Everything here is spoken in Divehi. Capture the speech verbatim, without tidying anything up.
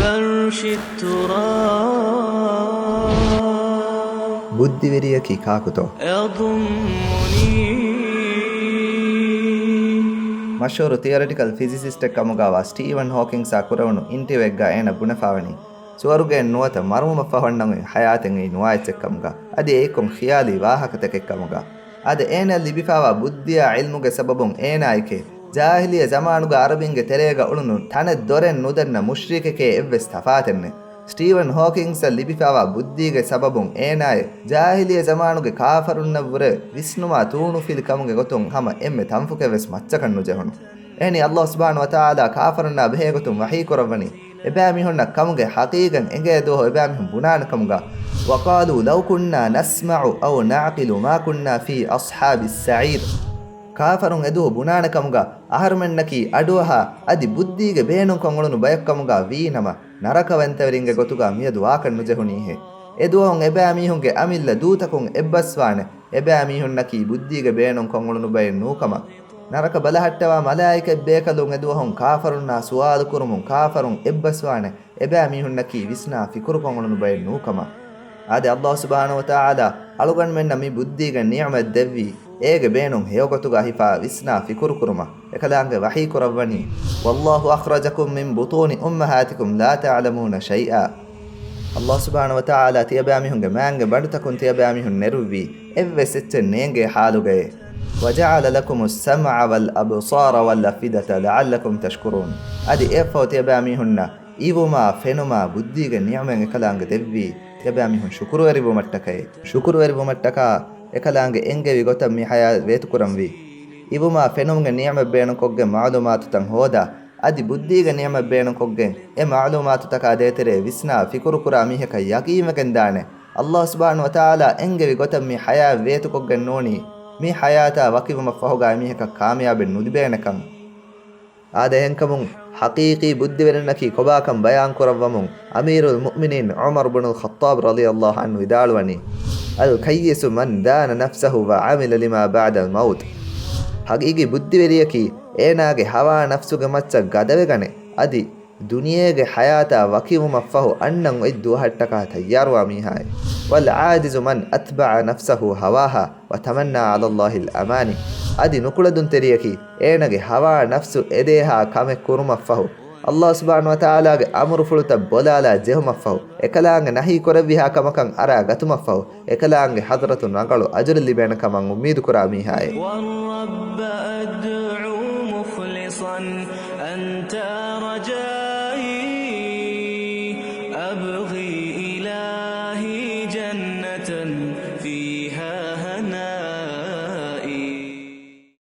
عرش التراب. ބުއްދިވެރިޔަކީ ކާކުތޯ؟ يضمني. މަޝްހޫރު ތިއޮރެޓިކަލް ފިޒިސިސްޓެއް ކަމުގަވާ ސްޓީވަން ހޯކިންގްސާ ކުރެވުނު އިންޓަވިއުއެއްގަ އޭނަ ބުނެފާވަނީ، ސުވަރުގެއިން ނުވަތަ މަރުވުމަށްފަހު އަންނަން އޮތް ހަޔާތެއް އެއީ ނުވާ އެއްޗެއް ކަމުގަ. އަދި އެއީ ކޮން ޚިޔާލީ ވާހަކަތަކެއް ކަމުގަ. އާދެ، އޭނައަށް ލިބިފާވާ ބުއްދިއާ ޢިލްމުގެ ސަބަބުން އޭނާއެކޭ، ޖާހިލިއްޔަ ޒަމާނުގަ ޢަރަބިންގެ ތެރޭގަ އުޅުނު ތަނެއް ދޮރެއް ނުދަންނަ މުޝްރިކެކޭ އެއްވެސް ތަފާތެއް ނެތް. ސްޓީވަން ހޯކިންގްސަށް ލިބިފާވާ ބުއްދީގެ ސަބަބުން އޭނާއެއް ޖާހިލިއްޔަ ޒަމާނުގެ ކާފަރުންނަށްވުރެ ވިސްނުމާ ތޫނުފިލި ކަމުގެ ގޮތުން ހަމަ އެންމެ ތަންފުކެއްވެސް މައްޗަކަށް ނުޖެހުނު. އެހެނީ، ﷲ ސުބްޙާނަހޫ ވަތަޢާލާ ކާފަރުންނާ ބެހޭގޮތުން ވަޙީކުރައްވަނީ، އެބައިމީހުންނަށް ކަމުގެ ޙަޤީޤަތް އެނގޭ ދުވަހު އެބައިމީހުން ބުނާނެ ކަމުގަ، وَقَالُوا لَوْ كُنَّا نَسْمَعُ أَوْ نَعْقِلُ مَا كُنَّا فِي أَصْحَابِ السَّعِيرِ. ކާފަރުން އެދުވަހު ބުނާނެ ކަމުގަ، އަހަރުމެންނަކީ އަޑުއަހާ އަދި ބުއްދީގެ ބޭނުންކޮށް އުޅުނު ބަޔަކު ކަމުގަ ވީނަމަ، ނަރަކަވަންތަވެރިންގެ ގޮތުގަ މިއަދު ވާކަށް ނުޖެހުނީހޭ. އެދުވަހުން އެބައިމީހުންގެ އަމިއްލަ ދޫތަކުން އެއްބަސްވާނެ، އެބައިމީހުންނަކީ ބުއްދީގެ ބޭނުންކޮށް އުޅުނު ބައެއް ނޫކަމަށް. ނަރަކަ ބަލަހައްޓަވާ މަލާއިކަތް ބޭކަލުން އެދުވަހުން ކާފަރުންނާ ސުވާލު ކުރުމުން ކާފަރުން އެއްބަސްވާނެ، އެބައިމީހުންނަކީ ވިސްނާ ފިކުރުކޮށް އުޅުނު ބައެއް ނޫކަމަށް. އާދެ، ﷲ ސުބްޙާނަހޫ ވަތަޢާލާ އަޅުގަނޑުމެންނަށް މި ބުއްދީގެ ނިޢުމަތް ދެއްވީ، އޭގެ ބޭނުން ހެޔޮގޮތުގަ ހިފާ ވިސްނާ ފިކުރުކުރުމަށް. އެކަލާނގެ ވަޙީ ކުރައްވަނީ، وَاللَّهُ أَخْرَجَكُم مِّن بُطُونِ أُمَّهَاتِكُمْ لَا تَعْلَمُونَ شَيْئًا. ﷲ ސުބްޙާނަހޫ ވަތަޢާލާ ތިޔަބައިމީހުންގެ މާންގެ ބަނޑުތަކުން ތިޔަބައިމީހުން ނެރުއްވީ، އެއްވެސް އެއްޗެއް ނޭނގޭ ޙާލުގައޭ. وَجَعَلَ لَكُمُ السَّمْعَ وَالْأَبْصَارَ وَالْأَفْئِدَةَ لَعَلَّكُمْ تَشْكُرُونَ. އަދި އެއަށްފަހު ތިޔަބައިމީހުންނަށް އިވުމާ ފެނުމާ ބުއްދީގެ ނިޢުމަތް އެކަލާނގެ ދެއްވީ، ތިޔަބައިމީހުން ޝުކުރުވެރިވުމަށްޓަކައި. ޝުކުރުވެރިވުމަށްޓަކާ އެކަލާނގެ އެންގެވި ގޮތަށް މި ޙަޔާތް ވޭތުކުރަންވީ. އިވުމާ ފެނުމުގެ ނިޢުމަތް ބޭނުންކޮށްގެން މަޢުލޫމާތުތައް ހޯދާ، އަދި ބުއްދީގެ ނިޢުމަތް ބޭނުންކޮށްގެން އެ މަޢުލޫމާތުތަކާ ދޭތެރޭ ވިސްނާ ފިކުރުކުރާ މީހަކަށް ޔަޤީންވެގެންދާނެ، ﷲ ސުބްޙާނަހޫ ވަތަޢާލާ އެންގެވި ގޮތަށް މި ޙަޔާތް ވޭތުކޮށްގެން ނޫނީ، މި ޙަޔާތާ ވަކިވުމަށްފަހުގަ އެމީހަކަށް ކާމިޔާބެއް ނުލިބޭނެކަން. އާދެ، އެހެންކަމުން ޙަޤީޤީ ބުއްދިވެރިންނަކީ ކޮބާކަން ބަޔާންކުރައްވަމުން، އަމީރުލް މުއުމިނީން ޢުމަރު ބުނުލް ޚައްޠާބް ރަޟިޔަﷲ ޢަންހު ވިދާޅުވަނީ، الْكَيِّسُ مَنْ دَانَ نَفْسَهُ وَعَمِلَ لِمَا بَعْدَ الْمَوْتِ. ޙަޤީޤީ ބުއްދިވެރިޔަކީ އޭނާގެ ހަވާ ނަފްސުގެ މައްޗަށް ގަދަވެގަނެ، އަދި ދުނިޔޭގެ ޙަޔާތާ ވަކިވުމަށްފަހު އަންނަން އޮތް ދުވަހަށްޓަކާ ތައްޔާރުވާ މީހާއެއް. وَالْعَاجِزُ مَنْ أَتْبَعَ نَفْسَهُ هَوَاهَا وَتَمَنَّى عَلَى اللَّهِ الْأَمَانِي. އަދި ނުކުޅެދުންތެރިޔަކީ އޭނަގެ ހަވާ ނަފްސު އެދޭހާ ކަމެއް ކުރުމަށްފަހު، ﷲ ސުބްޙާނަހޫ ވަތަޢާލާގެ އަމުރުފުޅުތައް ބޮލާލާ ޖެހުމަށްފަހު، އެކަލާނގެ ނަހީ ކުރެއްވިހާ ކަމަކަށް އަރާ ގަތުމަށްފަހު، އެކަލާނގެ ޙަޟްރަތުން ރަނގަޅު އަޖުރެއް ލިބޭނެ ކަމަށް އުއްމީދު ކުރާ މީހާއެއް. وَالرَّبَّ أَدْعُو مُخْلِصًا أَنْتَ رَجَائِي أَبْغِي إِلَٰهِي جَنَّةً فِيهَا هَنَائِي.